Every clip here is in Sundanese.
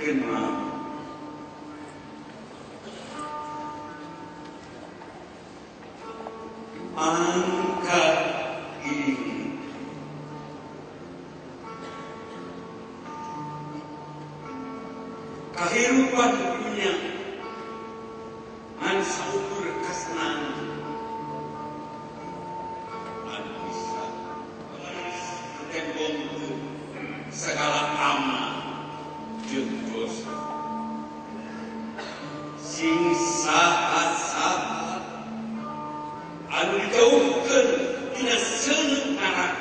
Pikeun mah angkat ini kahirupan dunia ngan saukur kasenangan anu bisa tembongkeun segala amal jeung dosa sing saha-saha anu dijauhkeun tina seuneu neraka.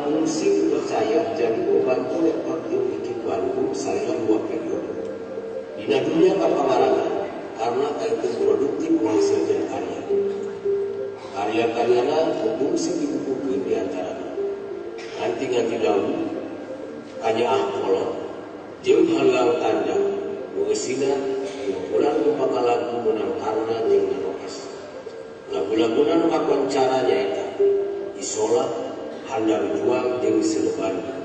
Musik percaya jadi pembantu rekor tim IKIP Bandung selama 2 periode. Dina dunia kapangarangan karena itu produktif menghasilkan karya. Karya-karyana musik dibukukeun di antarana Nganti-nganti daun, Kanyaah Kolot, jeung Hanggang Tanda, nu eusina kumpulan rumpaka lagu menang karna jeung Nanoes. Lagu-laguna nu kakoncara nyaeta Isola, Handang Juang jeung Seleban.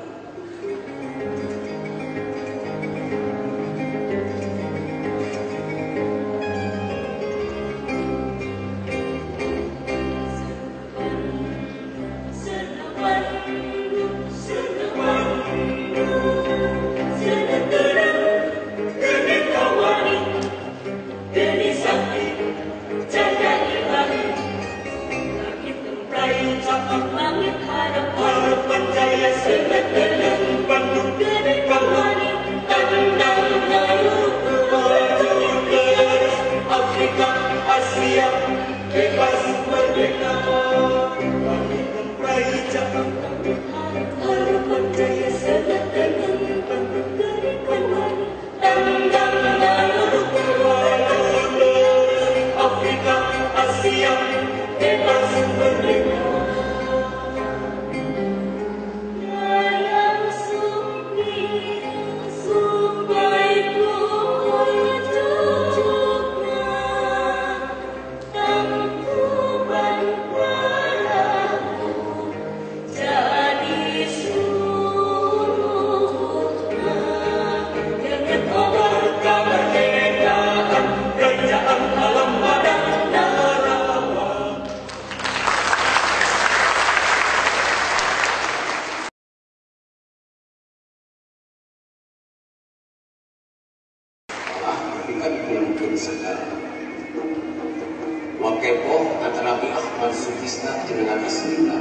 Wakepoh antara Nabi Ahmad Sutisna jenengan aslina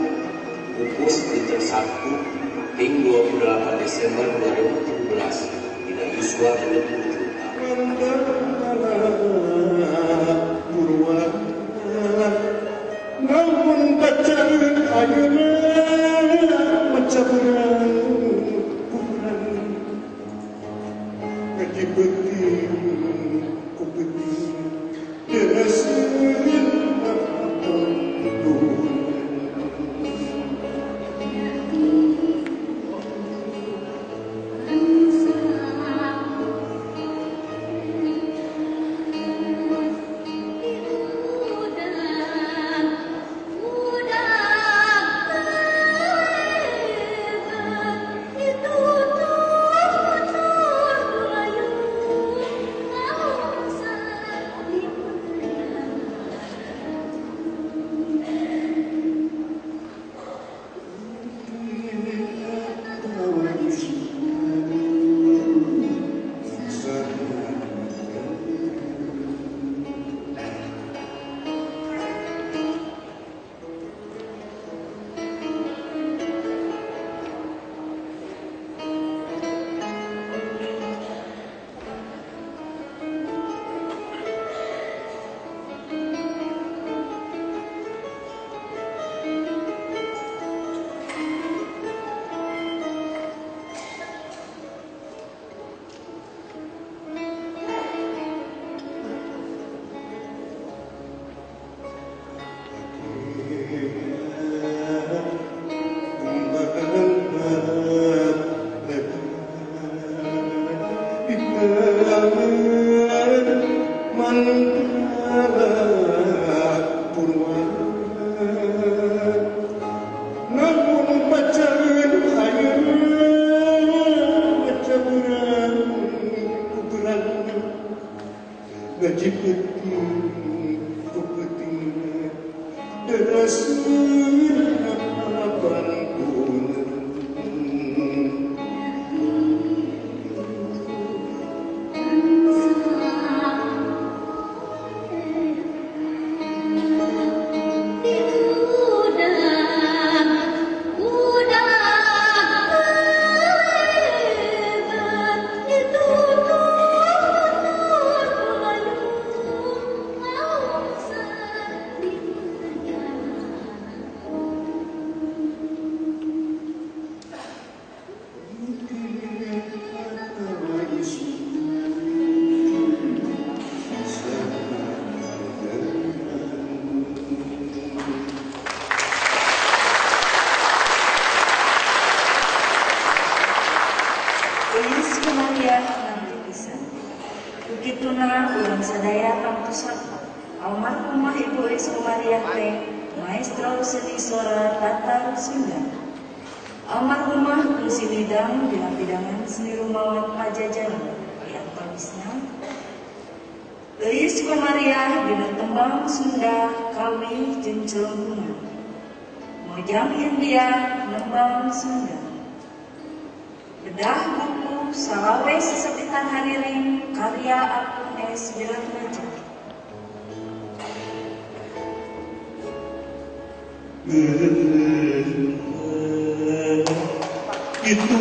pupus dinten Sabtu ping 28 Desember 2017 dina yuswa 67 tahun. Namun pacaran ayeuna macaran kurang ngaji beuting ku beuting deseun. Mandala Purwa namun bacaan ayeuna maca beurang ku beurang gaji peuting ku peuting deraseun pantun. Kukituna urang sadaya pangtusan almarhumah Ibu Euis Komariah teh maestro seni sora Tatar Sunda. Almarhumah kungsi midang dina pidangan seni rumawan Pajajaran di antawisna Euis Komariah dina tembang Sunda kawih jeung celengkungan. Mojang India nembang Sunda. Bedah buku Salawe Sesepitan Hariring karya Akun S. Wiratmaja. Itu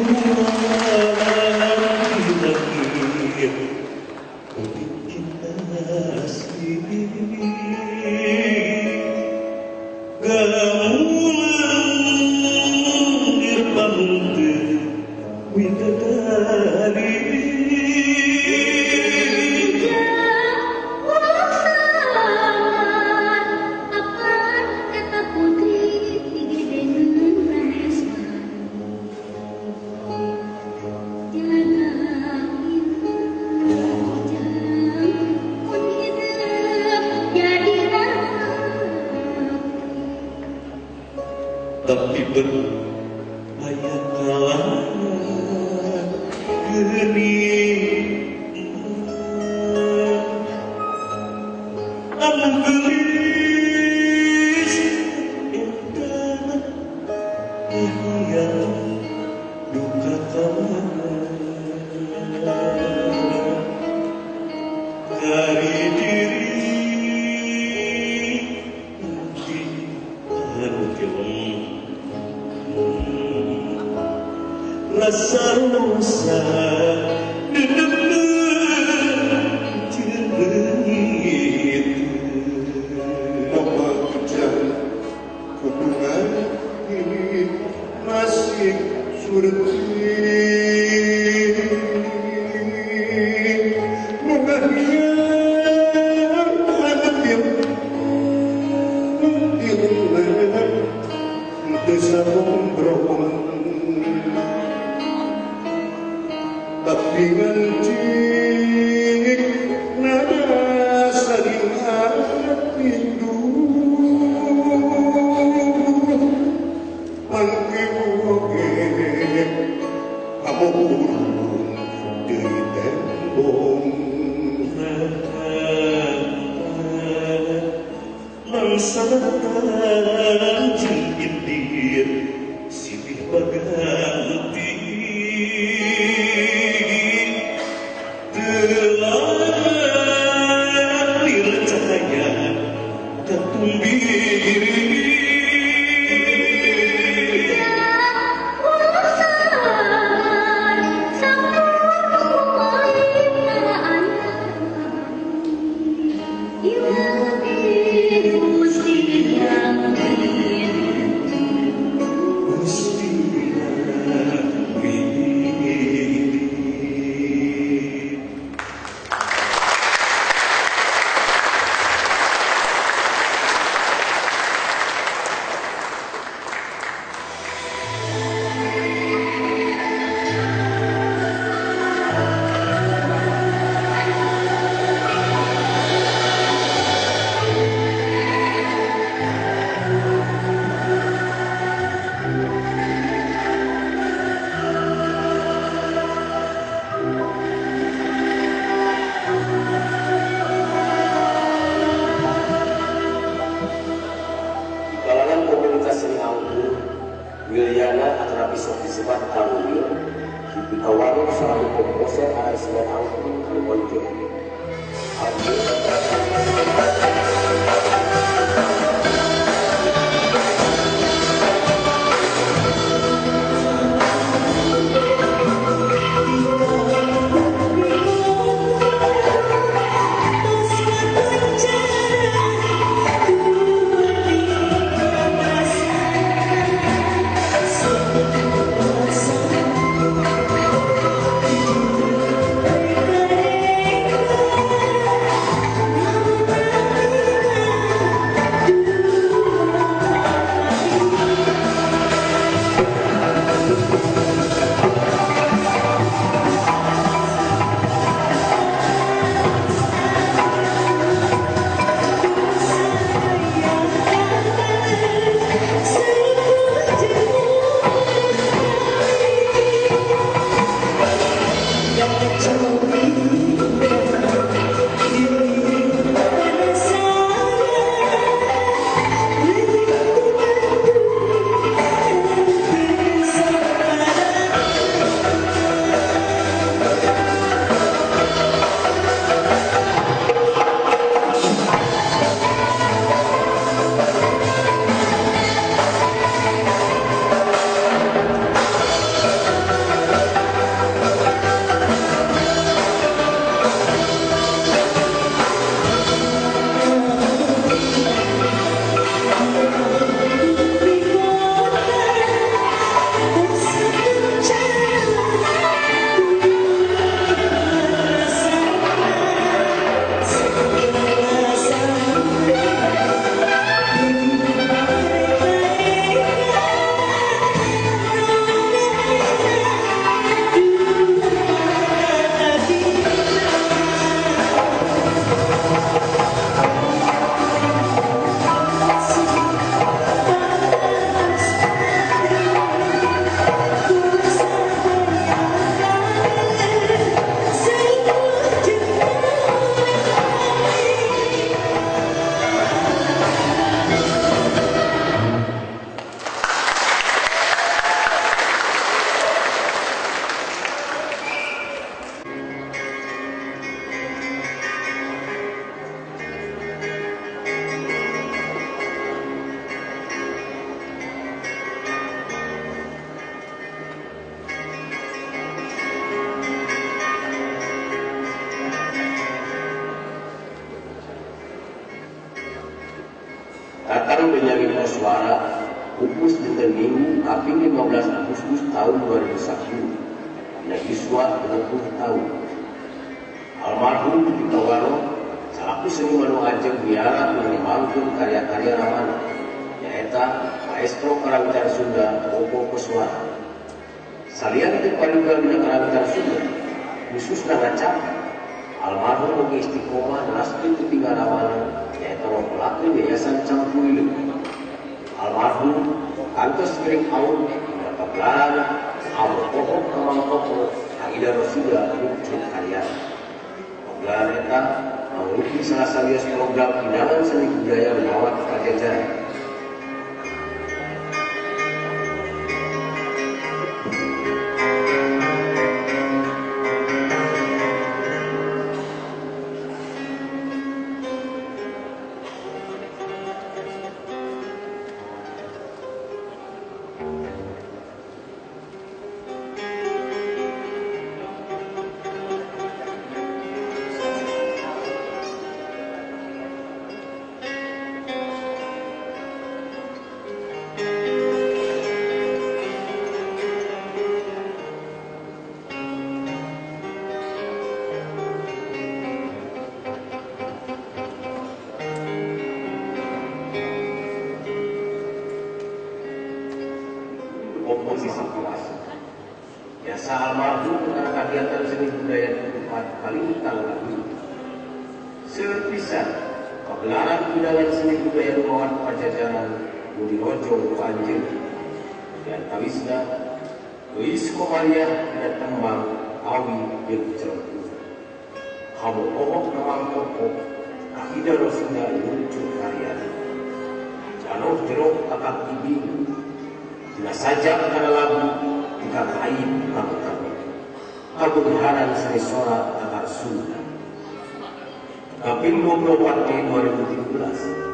tapi berbanyak kalangan geuning anu geulis eta hayang duka kamana dari diri nanti anu tilem rasa rusak dendam leungit Mama kejam kudungan ini masih surti tapi ngancik nada saling rindu mangke oge kamu deui tembong mangsa jeung indir silih baganti You will be komposer aransemen angklung anu monjol. Tatang Benyamin Koswara pupus dinten Minggu kaping 15 Agustus tahun 2001 dina yuswa 60 tahun. Almarhum Tuti Tawaro salaku seniman nu ajeg miara ngembangkeun karya-karya ramana nyaeta maestro karawitan Sunda Popo Koswara. Salian teu paduka dina karawitan Sunda khususna ngacap almarhum oge istiqomah neraskeun tepi ramana nyaeta ngopolakeun Yayasan Cangkurileung. Almarhum kantos ngiring aun dina pagelaran Amo Tohok Kamang Toko Aida Rosida Lucu Karyana. Pagelaran eta mangrupi salah sawios program pinangan seni budaya Mawat Pajajaran. Komposisi kelas. Jasa almarhum karena kegiatan seni budaya tempat Palintang lagu. Seueur pisan pagelaran undangan seni budaya Mawat Pajajaran nu dirojong ku anjeun. Di antawisna Euis Komariah dina tembang Awi jeung Celengku. Kamu pohok nawang toko Kahida Rosida luncur karyana. Janoh jerok kakak ibing dina sajak kana lagu tukang aib tukang utama. Kabeungharan Seni Sora Tatar Sunda. Kaping 24 Mei 2013.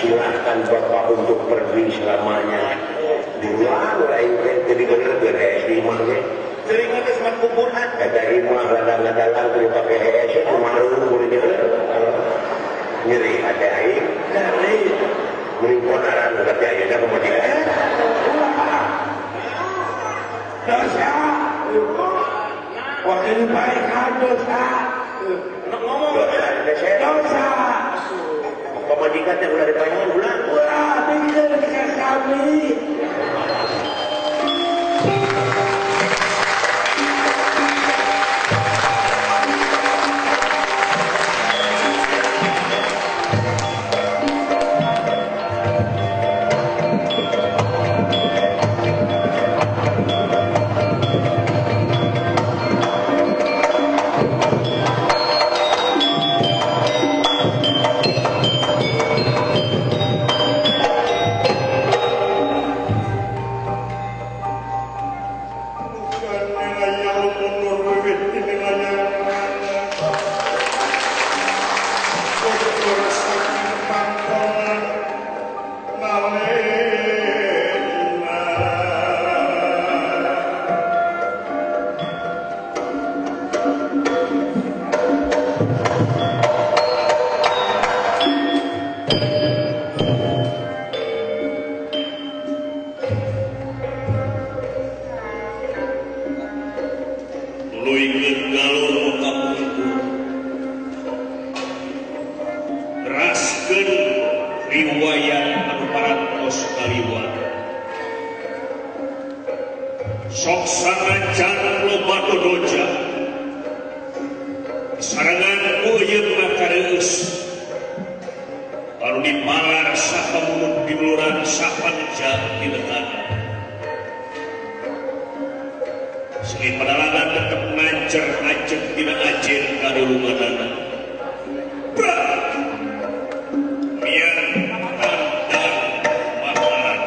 Silahkan Bapak untuk pergi selamanya. Di luar aing teh jadi beres di imah ge. Teuing geus mah kuburan. Eta imah ladang-ladang teu dipake hees kumaha kuring nyeri hate aing. Nyeri. Meuring ponaran berarti ayeuna kemudian. Dosa. Wah ini baik dosa. Ngomong dosa. Pamajikan teh ulah dipanggil ulah. Ulah pikir ka kami. Tuluy galur nu kapungkur. Raskeun riwayat anu parantos kaliwat. Sok sanajan loba dodoja. Sarangan uyeuh makareus. Anu dipalar sapamunut diluran sapanjang di tanah. Seni pedalangan tetep ngancer ngaceng dina ajen kadulunganana. Mian tandang makanan.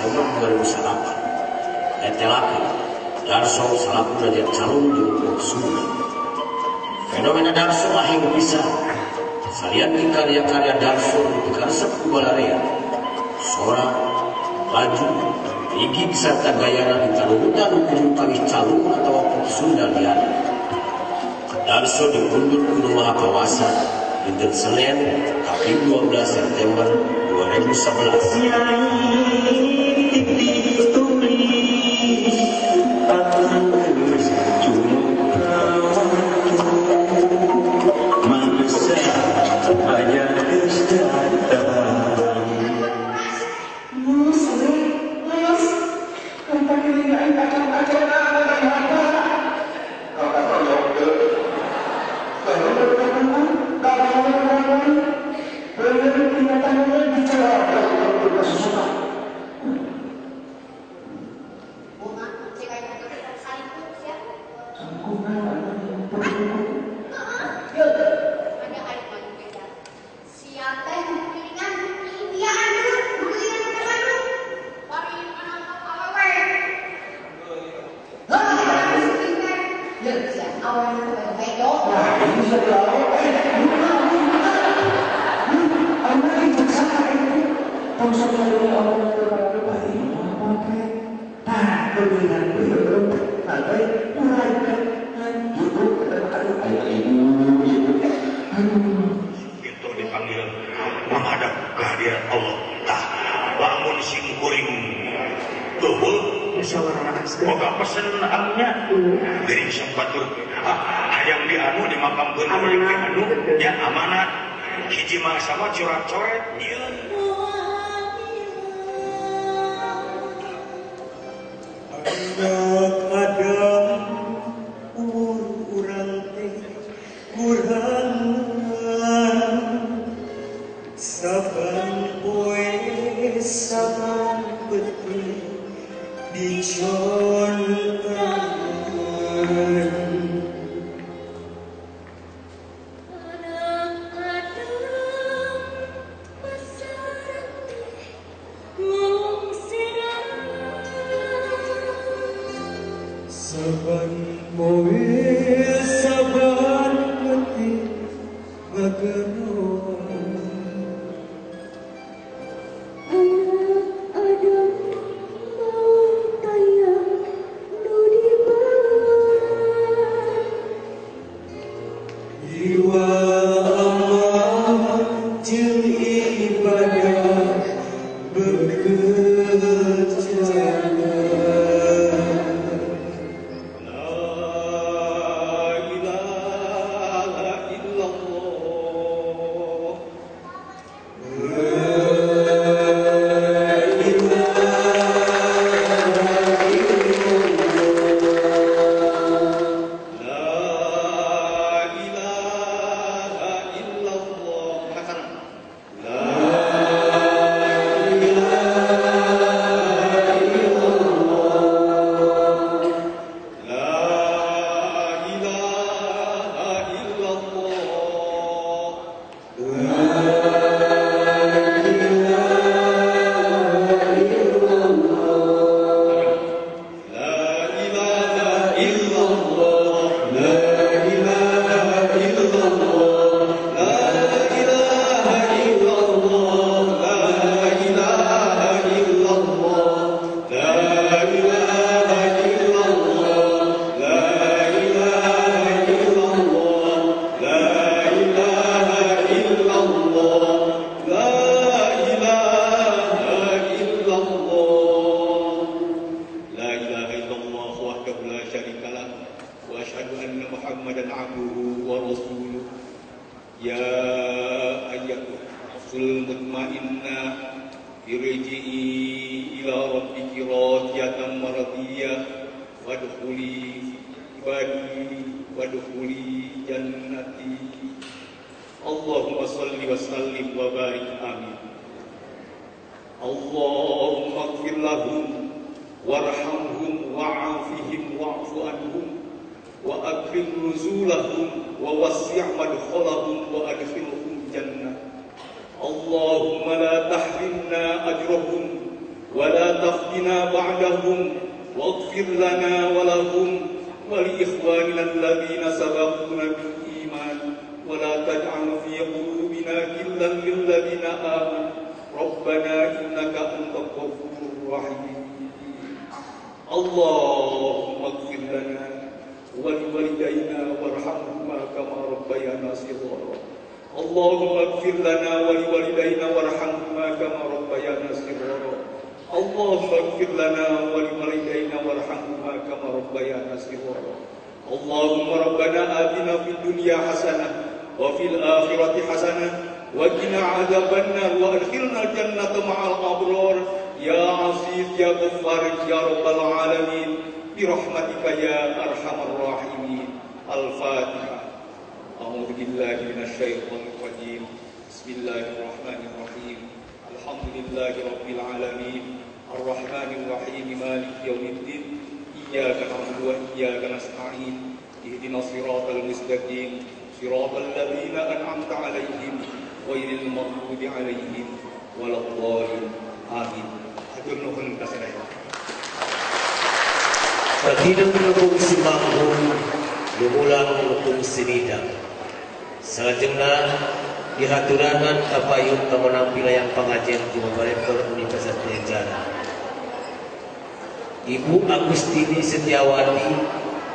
Desember 2009. Etelakeun Darso salaku raja calung jeung pop Sunda. Fenomena Darso aheng pisan. Salian ti karya-karya Darso nu dikaresep ku balarea, sora, laju, gigig sarta gayana ditaruhutan ku mutawih calung atawa pop Sunda liana. Darso diundur ku Nu Maha Kawasa dinten Senin kaping 12 September 2011. Itu dipanggil menghadap kehadirat Allah. Tah, lamun sing kuring eueuh boga pesen anunya geuning sabatur hayang di anu dimakamkeun di anu nya amanat hiji mah sama coret-coret nyieun. Anak Adam umur urang teh kurangan saban poe saban peuting dicontohkeun. Anak Adam pasar teh ngolongseran saban poe saban peuting ngageroan. Anak Adam maung tayang nu dibawa Jiwa amal jeung ibadah bekerjana. La ilaha illallah. La ilaha illallah. La ilaha illallah. Makassar. La ilaha illallah. La ilaha illallah. La ilaha illallah. La ilaha illallah. La ilaha illallah. La ilaha illallah. La ilaha illallah. La ilaha illallah. La ilaha illallah. La ilaha illallah. La ilaha illallah. La ilaha illallah wahdahu la syarika lah wa asyhadu anna Muhammadan abduhu wa rasuluh. Ya ayyatuhan nafsul mutmainnah irji'i ila rabbiki radiyatan mardiyah wadkhuli ibadi wadkhuli jannati. Allahumma salli wa sallim wa barik amin. Allahumma ighfir lahum warhamhum wa'afihim wa'fu anhum wa akrim nuzulahum wa wasi' madkhalahum wa adkhilhum jannah. Allahumma la tahrimna ajrahum ولا تفتنا بعدهم واغفر لنا ولهم ولإخواننا الذين سبقونا بالإيمان ولا تجعل في قلوبنا غلا للذين آمنوا ربنا إنك أنت الغفور الرحيم. اللهم اغفر لنا ولوالدينا وارحمهما كما ربيانا صغارا. اللهم اغفر لنا ولوالدينا وارحمهما كما ربيانا صغارا. اللهم اغفر لنا ولوالدينا وارحمهما كما ربيانا صغارا. اللهم ربنا آتنا في الدنيا حسنة وفي الآخرة حسنة وقنا عذاب النار وأدخلنا الجنة مع الأبرار يا عزيز يا غفار يا رب العالمين برحمتك يا أرحم الراحمين. الفاتحة. أعوذ بالله من الشيطان الرجيم. بسم الله الرحمن الرحيم. الحمد لله رب العالمين الرحمن الرحيم مالك يوم الدين إياك نعبد وإياك نستعين اهدنا الصراط المستقيم صراط الذين أنعمت عليهم غير المغضوب عليهم ولا الضالين. آمين. Hatur nuhun ka sadaya. Pagidung nukung simanggung lumulang nukung sinidang. Salajengna dihaturanan kapayun kamonampi layang pangajen di Bapak Rektor Universitas Padjadjaran. Ibu Agustini Setiawati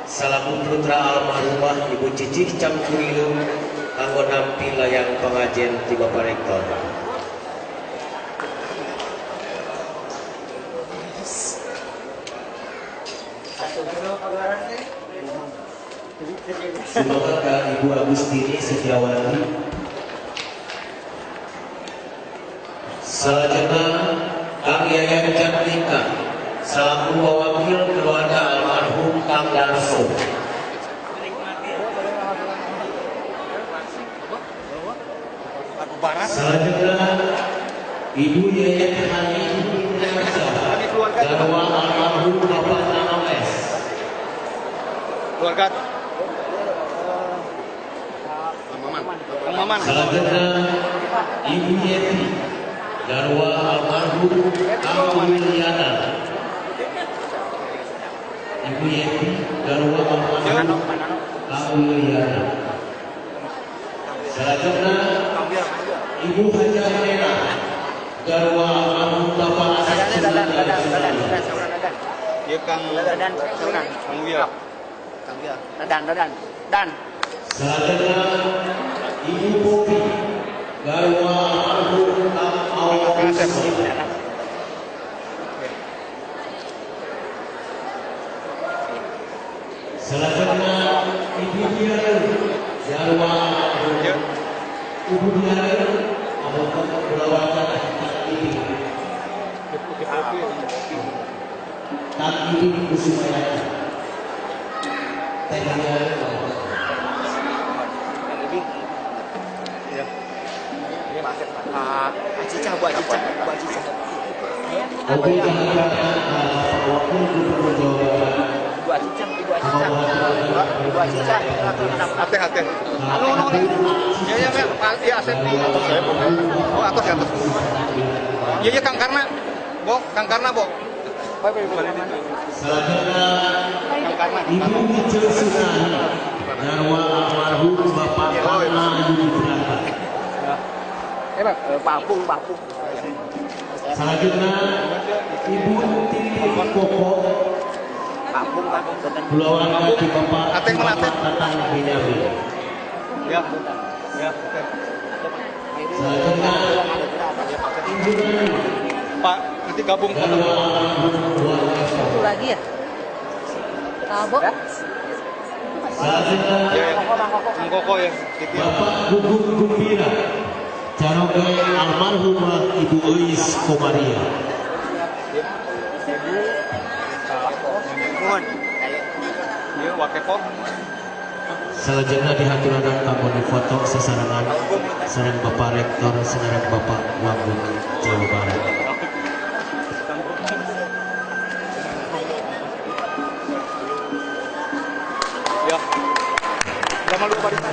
salaku putra almarhumah Ibu Cicih Cangkurileung kanggo nampi layang pangajen di Bapak Rektor. Semoga ke Ibu Agustini Setiawati. Salajengna Kang Yayan Jatnika selaku wakil keluarga almarhum Kang Darso. Selanjutnya Ibu Yayan Hani garwa almarhum Bapak Nano S. Keluarga Maman. Selanjutnya Ibu Yeti garwa almarhum Kang Wiliana. Ibu Yeti garwa almarhum Kang Wiliana. Selanjutnya Ibu Hajah Nena garwa almarhum Bapak Asep. Ya Kang Kang Wia. Kang Wia. Dan dan dan. Selanjutnya Ibu Popi garwa almarhum Kang Awang. Selanjutnya Ibu Diana garwa almarhum Ibu Diana Abang Pulawarga Takidi Kusumayati. Teh Diana. Acicah, Bu Acicah, Bu Acicah. Oke, Wakil Gubernur Jawa Barat. Ibu Acicah, Ibu Acicah, Ibu Acicah. Ateh, ateh. Anu, anu, ya, ya, ya, Asep di atas saya. Oh, atas ya, atas. Ya, ya, Kang Karna, Bo, Kang Karna, Bo. Selanjutnya Ibu Kecil Sunahi garwa almarhum Bapak Karna Yudi Brata. Papung, papung. Selanjutnya Ibu Titi Koko Papung, papung. Keluarga di Bapak Tatang Binyamin. Ya, ya. Selanjutnya Ibu Nani Pak, nanti gabung. Satu lagi ya? Tabok. Selanjutnya Kang Koko ya. Bapak Gugun Gumbira caroge almarhumah Ibu Euis Komaria. Selanjutnya dihaturakan kanggo foto sesarengan sareng Bapak Rektor sareng Bapak Wagub Jawa Barat. Ya. Lama lu barisan.